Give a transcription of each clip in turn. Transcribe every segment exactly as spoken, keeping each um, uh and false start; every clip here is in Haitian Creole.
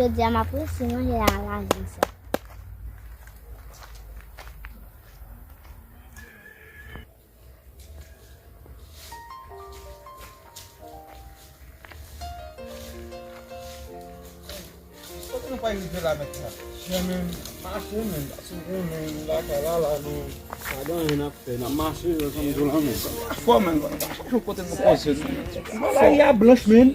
Jodi a m ap resi manje a la, zen sa. Kote nou pral rive la, mèt la? Chè, men, mache, men, paske w konnen, lakay la, la, nou pa gen anyen n ap fè, n ap mache, jan m di w la, men. Fò, men, chak jou kote nou poze nou. Lari a blanch, men.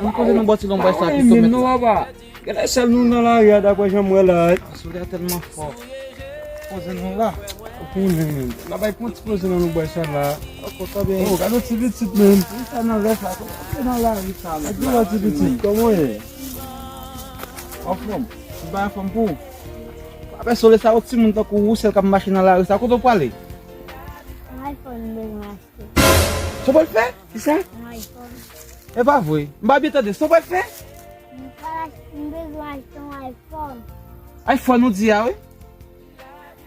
Ann poze nou bò ti lonbraj sa pito, mèt la. Genlè sèl nou nan lari a, daprè jan m wè la. Solèy a tèlman fò. Poze nou la. Ou konnen, men. N a bay pran ti poze nan lonbraj sa la. Ankò, tande. Oh, gade yon ti pitit, men. Sa nan lè sa, kòman se nan lari sa, men? Gade yon ti pitit, kòman w ye? Anfòm. Tout bagay anfòm pou ou? Pa fè solèy sa, yon timoun tankou ou sèl k ap mache nan lari sa, kote w prale? Yon iPhone m bezwen achte. Sa w pral fè? Kisa? Yon iPhone. E pa vre. M pa byen tande. Sa w pral fè? M pral ach-, m bezwen achte yon iPhone. iPhone ou di a, wi?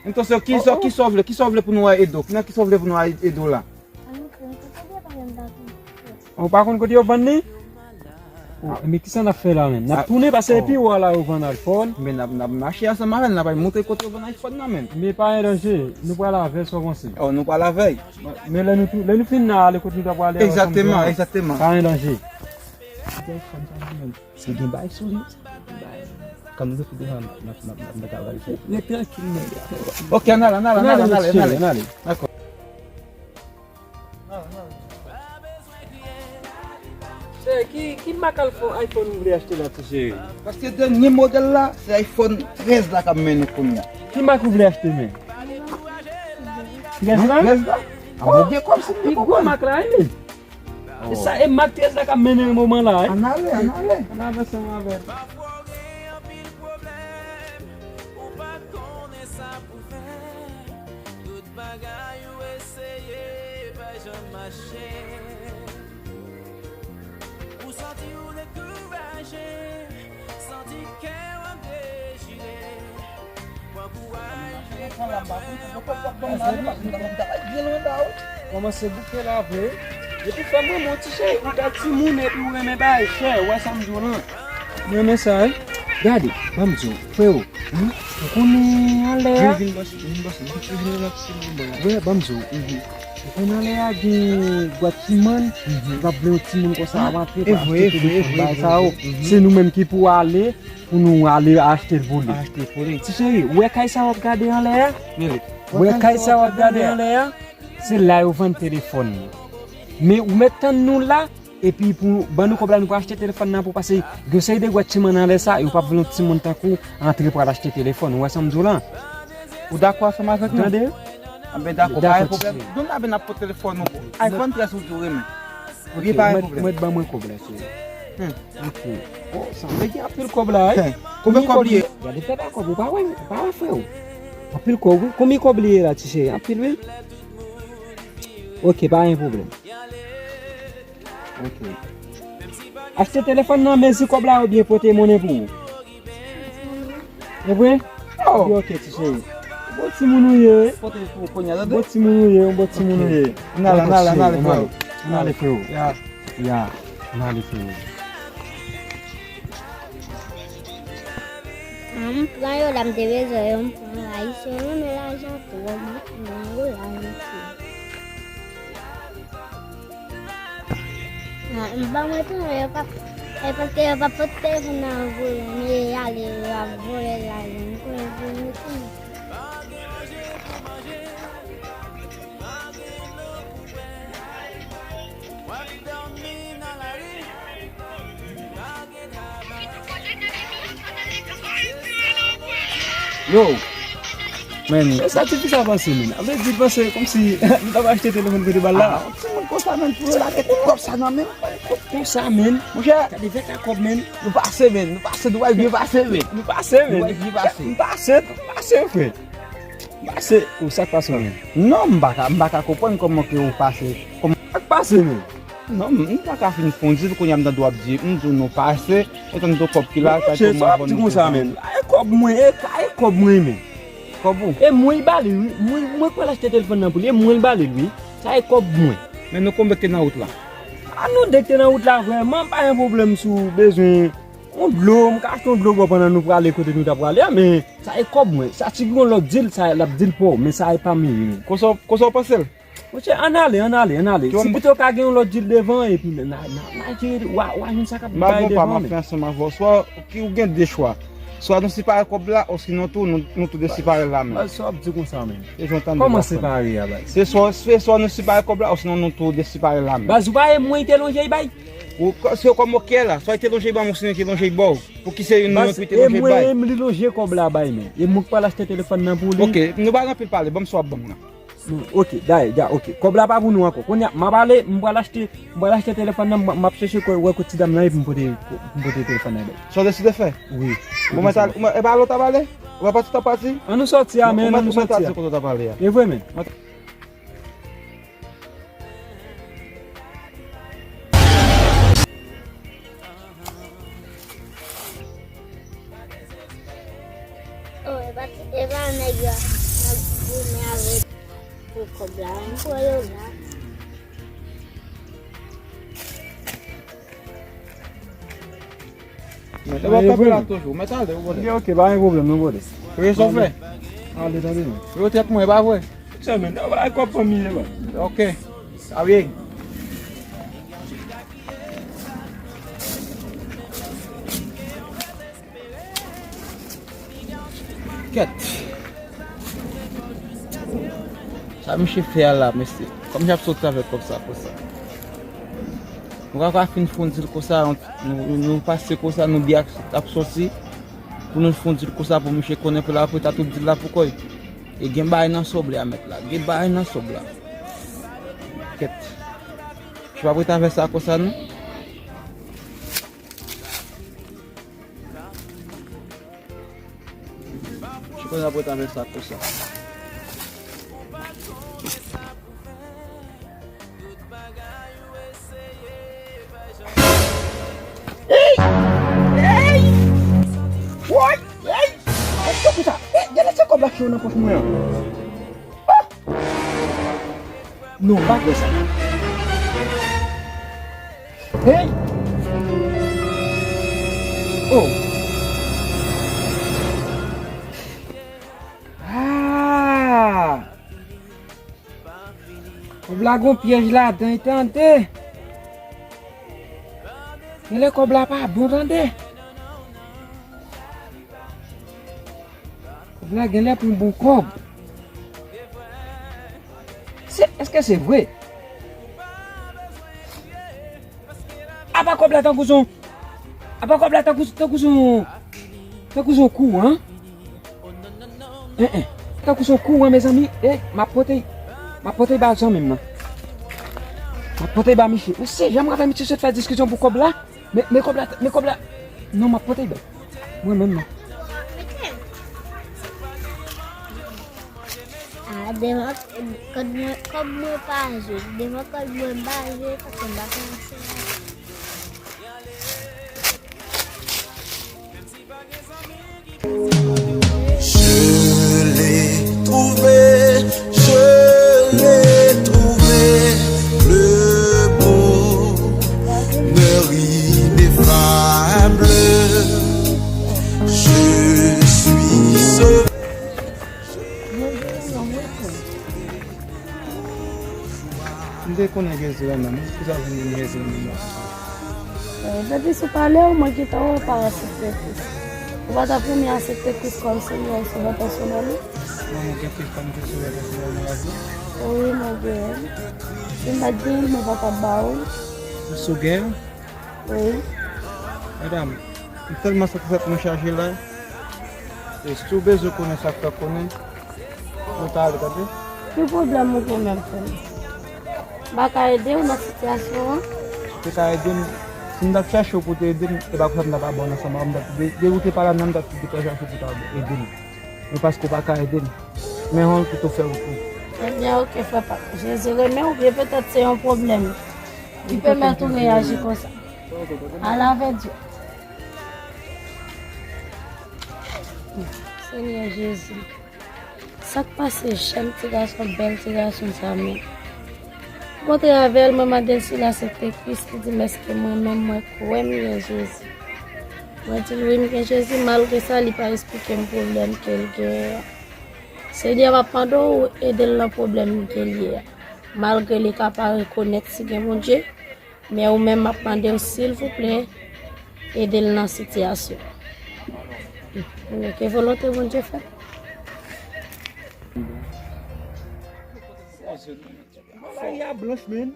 Entonces, ki, oh, sa, oh, kisa w vle? Kisa w vle pou nou ede w? Nan kisa w vle pou nou ede w la? An nou fè, m te kote pa yon baton. Ou pa konn kote yo vann li? Oh, men kisa n ap fè la menm? N ap tounen, paske epi w a la yo vann iPhone. Men n ap, n ap mache ansanm avè l, n ap al montre kote yo vann iPhone nan menm. Men pa gen danje, nou pral avè l, sa w panse? Oh, nou pral avè l. Men lè nou tou, lè nou fin nan ale kote nou ta pral ale ansanm. Egzakteman, egzakteman. Pa gen danje. Telefòn sa la menm. Sa gen bay sou li, sa gen bay. Kan nou fè devan, n ap, n ap, n ap, n ap travay fè. Men trankil, nèg la. Ok, ann ale, ann ale, ann ale, ann ale, ann ale. Dakò. Cheri, ki, ki mak iPhone, iPhone ou vle achte la, ti cheri? Paske dènye modèl la, se iPhone trèz la k ap mennen nou kounye a. Ki mak ou vle achte, men? Trèz la? Trèz la? A, bon, gen kòb si m te konprann. Pi gwo mak la, wi, men. Se sa, e mak trèz la k ap mennen moman la, wi. Ann ale, ann ale. Ann avanse ansanm avè l. Pafwa w gen anpil pwoblèm, ou pa konnen sa pou fè. Tout bagay ou eseye pa janm mache. Ou santi w dekouraje, santi kè w ap dechire. Pran kouraj, men pa pè. Kòmanse bouke la vre. Epi fè mwen, mon ti cheri, ou gad timoun epi ou renmen bay chè, ou wè sa m di w lan. M renmen sa, wi. Gade, ban m di w, freo, wi, ou konnen anlè a. Vin, vin, bòs, vin, bòs, vin, vin, vin, vin, vin, vin. Wè, ban m di w, mhm. Ou konnen anlè a gen bwat ti mann, mhm, ou ap vle yon timoun konsa, w ap antre pou achte telefòn, bagay sa yo. Mhm. Se nou menm ki pou ale, pou nou ale achte l pou li. Achte l pou li. Ti cheri, ou wè kay sa w ap gade anlè a? Ou wè kay sa w ap gade anlè a? Se la yo vann telefòn nan. Men ou mèt tann nou la, epi pou ban nou kòb la, nou pral achte telefòn nan pou pase. Gen seri de gwat ti mann anlè sa, yo p ap vle yon timoun tankou antre pral achte telefòn. Ou wè sa m di w lan? Ou dakò ansanm avèk nou? Tande? Anben dakò, pa gen pwoblèm. Donn la ben n ap pot telefòn nou. iPhone trèz ou di w renmen. Ok, pa gen pwoblèm. Mèt ban mwen kòb la, cheri. Hmm. Ok. Oh, sanble gen anpil kòb la, wi. Konbyen kòb li ye? Gade fè pa kòb, ou pa wè, ou pa wè, freo. Anpil kòb, wi. Konbyen kòb li ye la, ti cheri? Anpil, wi. Ok, pa gen pwoblèm. Ok. Achte telefòn nan, mezi kòb la, oubyen pote monnen pou ou. E vre? Oh. Ok, ok, ti cheri. Bon timoun ou ye. Pote pou kounye a, tande? Bon timoun ou ye, bon timoun ou ye. N ale, n ale, n ale, freo. N ale, freo. Ya. Ya. N ale, freo. Ah, m pran yo la, m te bezwen yo, m pran la. Ayisyen renmen lajan twòp, m pran yo la, mesye. Ah, m pa mwen tounen, yo p ap, e paske yo p ap pote telefòn nan voye, men y ale, y ap voye lajan, m konnen pou m tounen. Yo. Men, sa ti fi sa panse, men. Avle di panse kòmsi nou t ap achte telefòn kote bal la. Ah, yon timoun konsa, men, pou yo lage tout kòb sa nan men. Kòb konsa, men. Monchè. Gade vèt a kòb, men. Nou pase, men. Nou pase, nou pral byen pase, men. Nou pase, men. Nou pral byen pase. Nou pase, nou pase, frè. Pase, ou sa k pase, men? Non, m pa ka, m pa ka konprann kòman ke ou pase. Kòman sa k pase, men? Non, m, m pa ka fin fon di l, kounye a m tande w ap di, m di w nou pase, e tann tou kòb ki la, sa tou m ap vann nou konsa, men. A, e kòb mwen, e, a, e kòb mwen, men. Kòb ou? E mwen li ba li, wi. Mwen, mwen kwè l achte telefòn nan pou li, e mwen li ba li, wi. Sa e kòb mwen. Men nou konbyen k te nan wout la? A, nou de k te nan wout la, vrèman, pa gen pwoblèm si w bezwen Yon dlo, m ka achte yon dlo bò pandan nou prale kote nou ta prale a, men sa e kòb mwen. Sa si gen yon lòt dil, sa l ap dil pa w, men sa e pa m ye, men. Konsa, konsa w panse l? Monchè, ann ale, ann ale, ann ale. Si pito ka gen yon lòt dil devan, epi n a, n a, n a jere, w a, w a jwenn sa k ap bay devan, men. M ap fè ansanm avè w. Swa ki ou gen de chwa. Swa nou separe kòb la, osinon tou, nou, nou tou de separe l la menm. Baz, sa w ap di konsa menm? Se jan w tande. Kòman separe a, baz? Se swa, se swa nou separe kòb la, osinon nou tou de separe l la menm. Baz, ou pa e mwen te lonje bay? Ou, se kòm ou kè la, swa te lonje ban m, osinon te lonje ba w. Pou ki se youn nou ki te lonje bay? Baz, e mwen, e m li lonje kòb la bay, men. E mwen k pral achte telefòn nan pou li. Ok, nou pa gen anpil pale, ban m sa w ap ban m nan. Non, ok, dayè, dayè, ok. Kòb la pa pou nou ankò. Kounye a, m ap ale, m pral achte, m pral achte telefòn nan, m, m ap chèche kò, wè kot ti dam nan ye pou m pote, pou m pote telefòn nan bay. Sa w deside fè? Wi. Bon, mwen ta, mwen, e pa ale w t ap ale? Ou pa pati w t ap pati? An nou sòti a, men, an nou sòti a. Ou mèt, ou mèt di kote w t ap ale a. E vre, men. Oh, e pa ti, e pa nèg yo ap goumen avèk pou kòb la, m pran yo la. E pa kanpe la toujou, mèt ale, ou konnen. Ok, ok, pa gen pwoblèm, non, brother. Rezon fè. Ale, tande, non. Yo tèt mwen, e pa vre? Sa, men, nan bagay kòb fanmi, e pa. Ok. Sa byen. Kèt. Sa misye fè a la, mesye. Kòman misye ap sot avèk kòb sa konsa? Nou pa ka fin fè yon dil konsa, nou, nou pase konsa, nou byen ap, ap sòti. Pou nou fè yon dil konsa pou misye konnen pou l ap rete tout dil la pou kò l. E gen bagay nan sòb la, mèt la. Gen bagay nan sòb la. Kèt. Misye p ap rete avè sa konsa, non. Ti konnen ap ret avèk sa konsa. Ey! Ey! Woy! Ey! Èske pou sa? Ey, gade se kòb la ki nan pòch mwen an. Ah! Non, m pa kwè sa. Hey! Oh! Ah! Kòb la gon pyèj ladan, tande. Genlè kòb la pa bon, tande. Kòb la genlè pou yon bon kòb. Se, èske se vre? Apa kòb la tankou son, apa kòb la tankou, tankou son, tankou son kouran? En, en. Tankou son kouran, mezanmi. E, m ap pote, m ap pote ba zanmi m nan. M ap pote ba misye. Mesye, jan m rapèl misye sot fè diskisyon pou kòb la. Men, men kòb la, men kòb la. Non, m ap pote bay. Mwen menm non. Ah, devan kòb mwen, kòb mwen pa jwe. Devan kòb mwen pa jwe, paske m pa panse. Je l'ai trouvé, je l'ai trouvé, le bonheur ineffable. Je suis sauvé. M te konnen Jezi renmen m, wi. Poukisa w vin di m Jezi renmen m la? Eh, depi sou pale w, mwen gentan wè w pa aksepte Kris. Ou pa ta premye aksepte Kris kòm Senyè e Sovè pèsonèl ou? Non, mwen gen Kris kòm Senyè e Sovè pèsonèl nan lavi m. Wi, mwen gen l. Si m pa t gen l, mwen pa t ap ba ou l. Ou sou gen l? Wi. Medam, m tèlman santi tèt mwen chaje la. E si w bezwen konnen sa k fè konnen, nou ta ale, tande? Ki pwoblèm ou gen menm, frè m? M pa ka ede w nan sitiyasyon an? Si w te ka ede m, si m t ap chache w pou w te ede m, e pa konsa m t ap abòne ansanm avè w, m t ap de, de ou te pale a m nan, m t ap tou pral chache w pou w ta ede m. Men paske w pa ka ede m, men yon pito fè w tou. Ebyen, oke, frè pa m. Jezi renmen w, oubyen petèt se yon pwoblèm ki pèmèt ou reyaji konsa. Al avè Dye. Senyè Jezi. Sa k pase jèn ti gason, bèl ti gason sa menm? Kontre avè l, mwen mande l si l aksepte Kris, li di m èske mwen menm mwen kwè m gen Jezi. Mwen di l, wi, m gen Jezi. Malgre sa, li pa esplike m pwoblèm ke l genyen an. Senyè, m ap mande w ede l nan pwoblèm ke l ye a. Malgre li ka pa rekonèt si gen Bondye, men ou menm, m ap mande w, silvouplè, ede l nan sitiyasyon. Ke volonte Bondye fèt. Lari a blanch, men.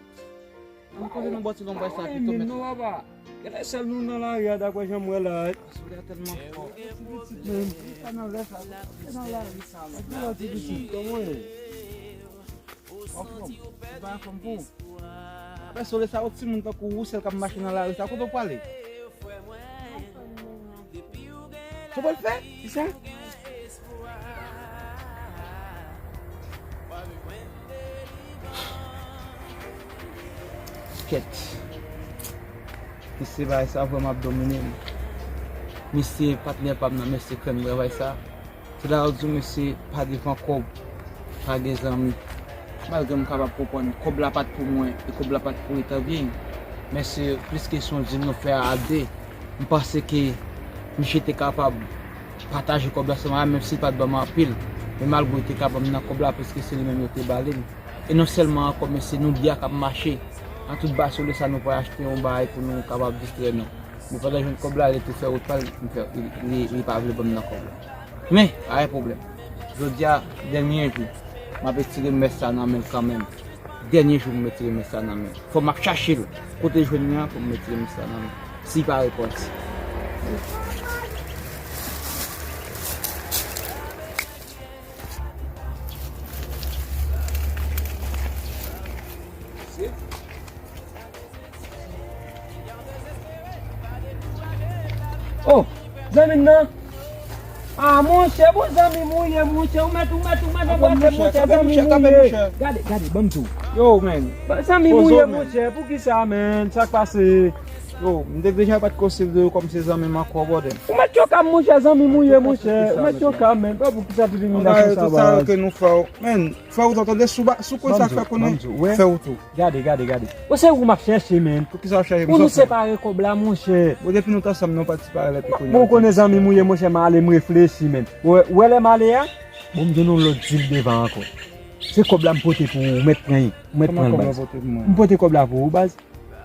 Ann koze nan bò ti lonbraj sa pito, men non, papa. Genlè sèl nou nan lari a, daprè jan m wè la. Solèy a tèlman fò. Ti pitit, men. Sa nan lè sa. Nan lari sa, men. Ti pitit, kòman w ye? Anfòm. Ou pa anfòm pou ou? Apre solèy sa, yon timoun tankou ou, sèl k ap mache nan lari sa, kote w prale? Sa w pral fè? Kisa? Kèt. Mesye, bagay sa vrèman ap domine m. Mesye, patnè pa m nan, mesye, krèm travay sa. Se la yo di w, mesye, pa devan kòb, pa gen zanmi. Malgre m kapab konprann, kòb la pa t pou mwen, e kòb la pa t pou Etavye. Men se plis kesyon di nou fè a de. M panse ke misye te kapab pataje kòb la ansanm avè m, menm si l pa t ban m anpil. Men malgre l te ka ban m nan kòb la, plis ke se li menm yo te ba li l. E non sèlman ankò, men se nou de a k ap mache. Nan tout ba solèy sa, nou pral achte yon bagay pou nou kapab distrè nou. Men pandan jwenn kòb la, li tou fè wout pa l, li, li, li pa vle ban m nan kòb la. Men, pa gen pwoblèm. Jodi a, dènye jou, m ap retire mès sa nan men l kanmenm. Dènye jou pou m retire mès sa nan men l. Fò m ap chache l. Kote l jwenn li an, pou m retire mès sa nan men l. Si l pa repanti. Oh, zanmi m nan. Ah, monchè, bon zanmi m ou ye, monchè. Ou mèt, ou mèt, ou mèt anbrase m, monchè, zanmi m ou ye. Gade, gade, ban m di w. Yo, man. Zanmi m ou ye, monchè. Poukisa, man? Sa k pase? Yo, m te deja pa t konsidere w kòm se zanmi m ankò, brother. Ou mèt choka m, monchè, zanmi m ou ye, monchè. Ou mèt choka m, man. Bon, poukisa tout imilyasyon sa, baz? Tout sa yo ke nou fè w, man, fè wout ou, tande, si w pa, si w konn sa k fè konnen, fè wout ou. Gade, gade, gade. Ou se ou m ap chèche, man. Poukisa w ap chèche m? Pou nou separe kòb la, monchè. Bon, depi nou t ansanm, nou pa t separe lè pi konnen. Bon, ou konnen zanmi m ou ye, monchè, m ale, m reflechi, man. Ou wè, ou wè lè m ale a, bon, m jwenn yon lòt dil devan ankò. Se kòb la m pote pou ou, ou mèt pran l. Ou mèt pran l, baz. Kòman kòb la pote pou mwen? M pote kòb la pou ou, baz.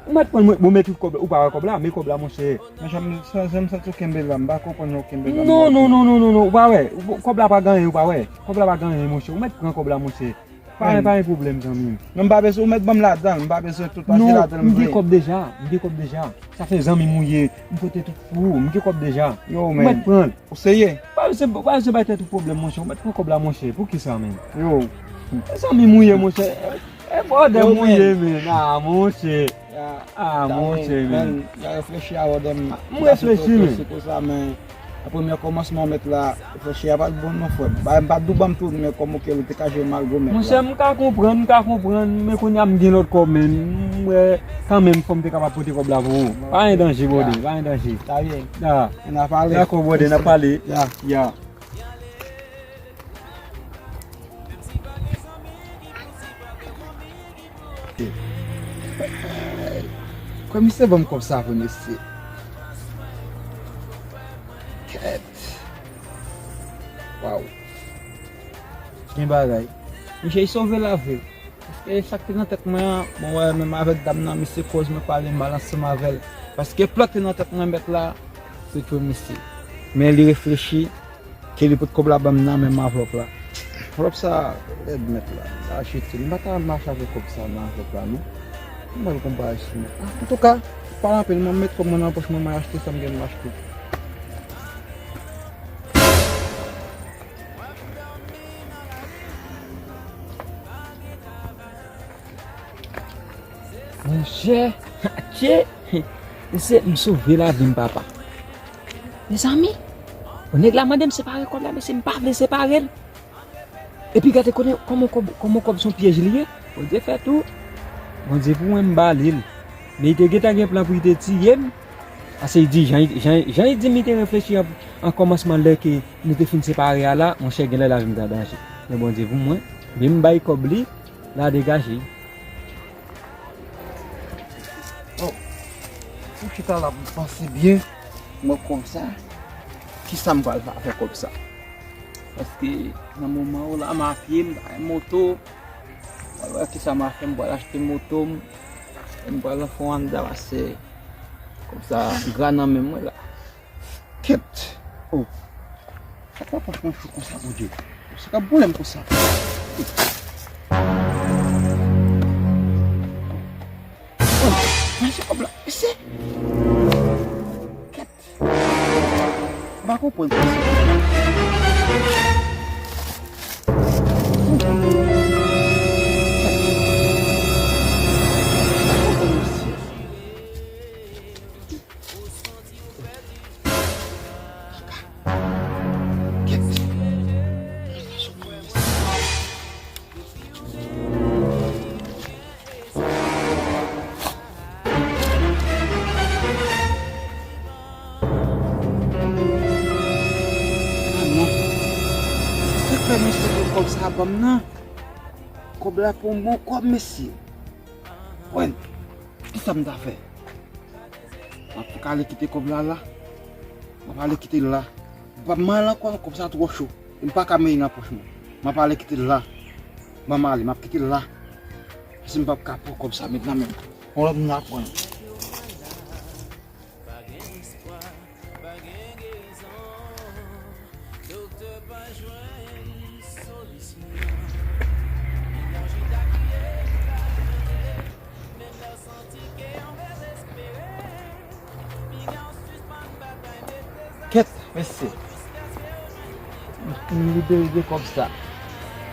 Ou mèt pran l, mwen, bon, men tout kòb la, ou pa wè kòb la, men kòb la, monchè. Men jan m, jan, jan m santi w kenbe la, m pa konprann jan w kenbe la. Non, non, non, non, non, non, ou pa wè. Kòb la pa gen anyen, ou pa wè. Kòb la pa gen anyen, monchè. Ou mèt pran kòb la, monchè. Pa gen, pa gen pwoblèm, zanmi m. Non, m pa bezwen, ou mèt ban m ladan l, m pa bezwen tout, pase ladan l, m vle. Non, m gen kòb deja, m gen kòb deja. Sa fè zanmi m ou ye, m pote tout pou ou, m gen kòb deja. Yo, man. Ou mèt pran l. Ou serye? Pa se, pa se bay tèt ou pwoblèm, monchè. Ou mèt pran kòb la, monchè. Poukisa, menm? Yo. Zanmi m ou ye, monchè. E bòdè m ou ye, menm. Ah, monchè. Ah, monchè, menm. M reflechi a bòdè m. M reflechi, menm. Se konsa, men, nan premye kòmansman, mèt la, reflechi a pa t bon, non, frè m. Ba, m pa t dou ban m tout, men kòm ou ke ou te ka jwe mal gwo mèt la. Monchè, m ka konprann, m ka konprann, men kounye a m gen lòt kòb, menm. M wè, kanmenm, fò m te kapab pote kòb la pou ou. Pa gen danje, bòdè, pa gen danje. Ta byen. Ya. N a pale. Dakò, brother, n a pale. Ya. Ya. Kwè misye ban m kòb sa vre, mesye. Kèt. Waw. Gen bagay. Misye sove lavi. Paske sa k te nan tèt mwen an, bon, wè, menm avèk dam nan, misye koz mwen pale mal ansanm avè l. Paske plan k te nan tèt mwen, mèt la, se twe misye. Men li reflechi, ke li pot kòb la ban m nan menm anvlòp la. Anvlòp sa, lèd mèt la, sa jete. M pa ta mache avèk kòb sa nan anvlòp la, non. M pral konpare sou mwen. Antouka, pa anpil, mwen met kòb mwen nan pòch mwen, mwen achte sa m gen m achte. Monchè, atye, mesye, m sove lavi m, papa. Mezanmi, bon, nèg la mande m separe kòb la, mesye, m pa vle separe l. Epi gade konnen kòman kòb, kòman kòb se yon pyèj li ye. Bondye fè tou. Bondye pou mwen, m ba li l. Men li te gentan gen plan pou li te tiye m. Paske li di, jan, jan, jan li di m li te reflechi an, an kòmansman lè ke nou te fin separe a la, monchè, genlè lavi m te an danje. Men Bondye pou mwen, men m bay kòb li, la degaje. Oh, m chita la, m panse byen. Mwen konsa, kisa m pral fè avè kòb sa? Paske nan moman ou la, m a pye, m pa gen moto. Mwen wè kisa m a fè, m pral achte moto m, m pral fè yon Honda, paske kòb sa gra nan men mwen la. Kèt! Oh! Sa k nan pòch mwen cho konsa, Bondye? Sa k ap boule m konsa? Oh! Mwen se kòb la, mesye! Kèt! M pa konprann sa. Ah non. Sa k fè mesye pran kòb sa ban m nan? Kòb la pa yon bon kòb, mesye. Wè, kisa m ta fè? M ap ale kite kòb la la. M ap ale kite l la. M pa mal ankò, kòb sa twò cho. M pa ka mete nan pòch mwen. M ap ale kite l la. Ban m ale, m ap kite l la. Paske m p ap ka pran kòb sa met nan men m. Yon lòt moun ap pran l. Kèt, mesye. M libere de kòb sa.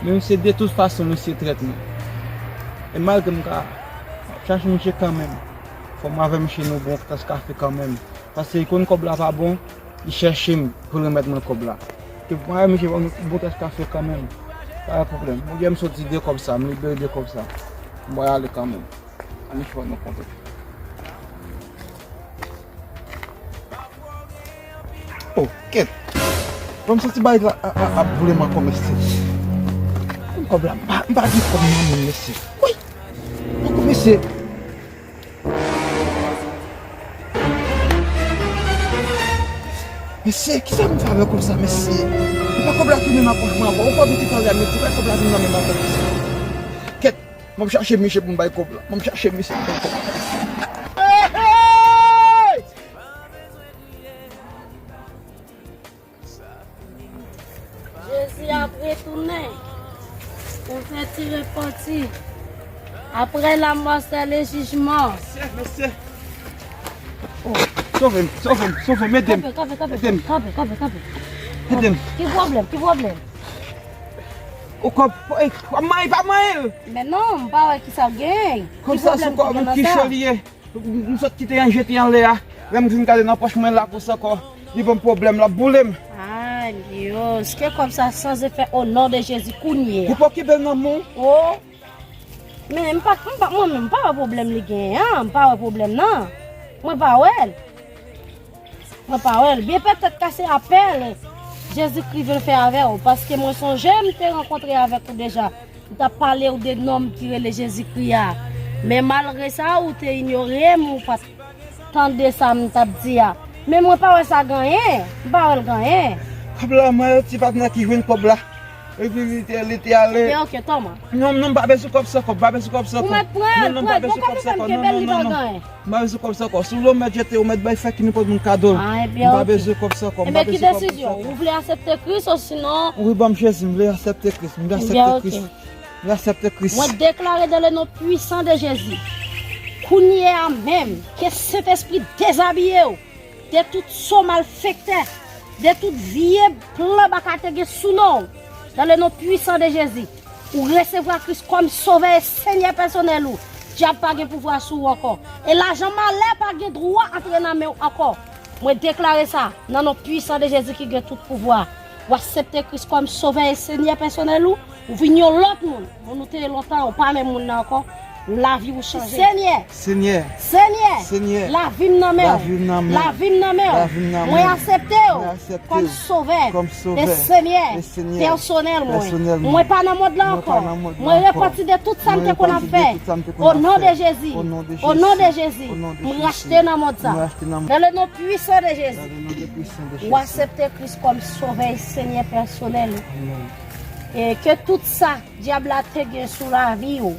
Men misye, de tout fason, misye trèt mwen. E malgre m ka chache misye kanmenm, fò m avè misye nou bon tas kafe kanmenm. Paske li konn kòb la pa bon, li chèche m pou l remèt mwen kòb la. Ke m avè misye bon tas kafe kanmenm. Pa gen pwoblèm. Bondye, m soti de kòb sa, m libere de kòb sa. M pral ale kanmenm. Ann fè nou kontre. Oh, kèt. Ban m santi bagay la a, a, ap boule m ankò, mesye. Kòb la, m pa, m pa gen kòb nan men m, mesye. Woy! Ankò, mesye. Mesye, kisa m fè avè kòb sa, mesye? E pa kòb la tounen nan pòch mwen ankò. Ou kòb ki talè a, mesye, pa kòb la vin nan men m ankò, mesye. Kèt. M ap chache misye pou m bay kòb la. M ap chache misye pou m bay kòb la. Jezi ap retounen pou fè ti repanti. Aprè lamò, sè le jijman. Mesye, mesye. Oh, sove m, sove m, sove m, ede m. Kanpe, kanpe, kanpe, kanpe, kanpe, kanpe. Ede m. Ki pwoblèm, ki pwoblèm? Ou kòb, w ap manyen, pa manyen l. Men non, m pa wè kisa w gen. Ki pwoblèm ki gen nan sa? Kòb sa sou kòb m ki cho li ye. M sot kite an jete anlè a. Lè m vin gade nan pòch mwen la konsa ankò. Li ban m pwoblèm, l ap boule m. Ay, Dios, ke kòb sa sans efè o non de Jezi kounye a. Ou pa okipe l nan men w. Oh. Men m pa, m pa, mwen menm, m pa wè pwoblèm li genyen an, m pa wè pwoblèm nan. Mwen pa wè l. Mwen pa wè l. Byen petèt ka se apèl Jezikri vle fè avè w, paske mwen sonje m te rankontre avèk ou deja. M t ap pale w de nonm ki rele Jezikri a. Men malgre sa, ou te inyore m, ou pa t tande sa m t ap di a. Men mwen pa wè sa gen anyen. M pa wè l gen anyen. Kòb la, mwen, ti patnè ki jwenn kòb la. Epi li te, li te ale. Ebyen, oke, tòma. Non, non, m pa bezwen kòb sa ankò, m pa bezwen kòb sa ankò. Ou mèt pran l, pran l. Bon, kanpe, kanpe, kenbe l, li pa gen anyen. M pa bezwen kòb sa ankò. Si w lòm mèt jete, ou mèt bay fè ki nenpòt moun kado. Ah, ebyen, oke. M pa bezwen kòb sa ankò, m pa bezwen kòb sa ankò. Ebyen, ki desizyon ou? Ou vle aksepte Kris osinon? Wi, ban m Jezi, m vle aksepte Kris, m vle aksepte Kris. Ebyen, oke. M vle aksepte Kris. Mwen deklare dans le nom puissant de Jésus, kounye a menm, ke Sentespri dezabiye w de tout so malfektè, de tout vye plan baka te gen sou non w, dans le nom puissant de Jésus. Ou resevwa Kris kòm Sovè e Senyè pèsonèl ou. Dyab pa gen pouvwa sou ou ankò. E lajan malè pa gen dwa antre nan men w ankò. Mwen deklare sa nan non pwisan de Jezi ki gen tout pouvwa. Ou aksepte Kris kòm Sovè e Senyè pèsonèl ou. Ou vin yon lòt moun. Moun ou te ye lontan, ou pa menm moun nan ankò. Lavi w chanje. Senyè. Senyè. Senyè. Senyè. Lavi m nan men w. Lavi m nan men w. Lavi m nan men w. Lavi m nan men w. Mwen aksepte w. Mwen aksepte w. Kòm sovè. Kòm sovè. E Senyè. E Senyè. Pèsonèl mwen. Pèsonèl mwen. Mwen pa nan mond lan ankò. Mwen pa nan mond lan ankò. Mwen repanti de tout sa m te konn ap fè. Mwen repanti de tout sa m te konn ap fè. O non de Jezi. O non de Jezi. O non de Jezi. O non de Jezi. M rachte nan mond sa. M rachte nan mond sa. Dans le nom puissant de Jésus. Dans le nom de puissant de Jésus. Ou aksepte Kris kòm sovè e Senyè pèsonèl ou. Amen. E ke tout sa dyab la te gen sou lavi w,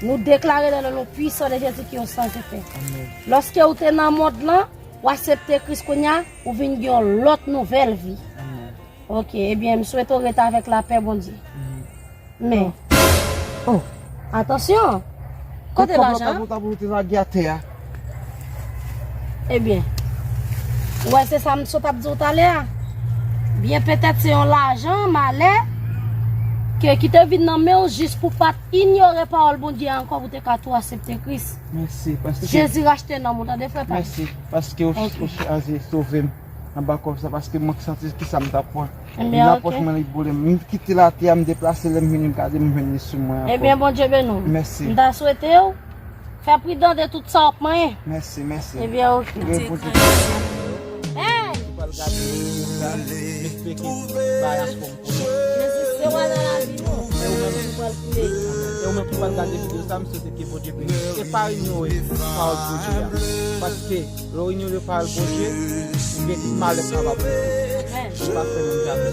nou deklare dans le nom puissant de Jésus ki yo san efè. Amen. Lòske ou te nan mond lan, ou aksepte Kris kounye a, ou vin gen yon lòt nouvèl vi. Amen. Ok, ebyen, m swete w rete avèk lapè Bondye. Amen. Men, oh, atansyon, kote lajan? Kòb la ou te lage atè a. Ebyen, ou wè se sa m sot ap di w talè a. Byen petèt se yon lajan, malè, ke ki te vin nan men w jis pou pa t inyore pawòl Bondye a ankò, pou te ka tou aksepte Kris. Mèsi, paske Jezi rachte nanm ou, tande frè pa m. Mèsi, paske ou, ok, ou chache sove m anba kòb sa, paske mwen santi ki sa m t ap pran. Ebyen, nan pòch mwen li boule. M kite l atè a, m deplase, lè m vini m gade, m jwenn li sou mwen ankò. Ebyen, Bondye beni w. Mèsi. M ta swete w fè pridan de tout sa w ap manyen. Mèsi, mèsi. Ebyen, ok. Bondye beni w. Hey! Ou pral gade, m espere ke bagay la fòm pou nou. Jezi, se wa nan lavi nou. E ou menm, ou pral koule. E ou menm ki pral gade videyo sa, m swete ke Bondye beni w. E pa inyore pawòl Bondye a. Paske lè w inyore pawòl Bondye, ou gen tout malè k kapab rive w. Ou pa fè moun jamè.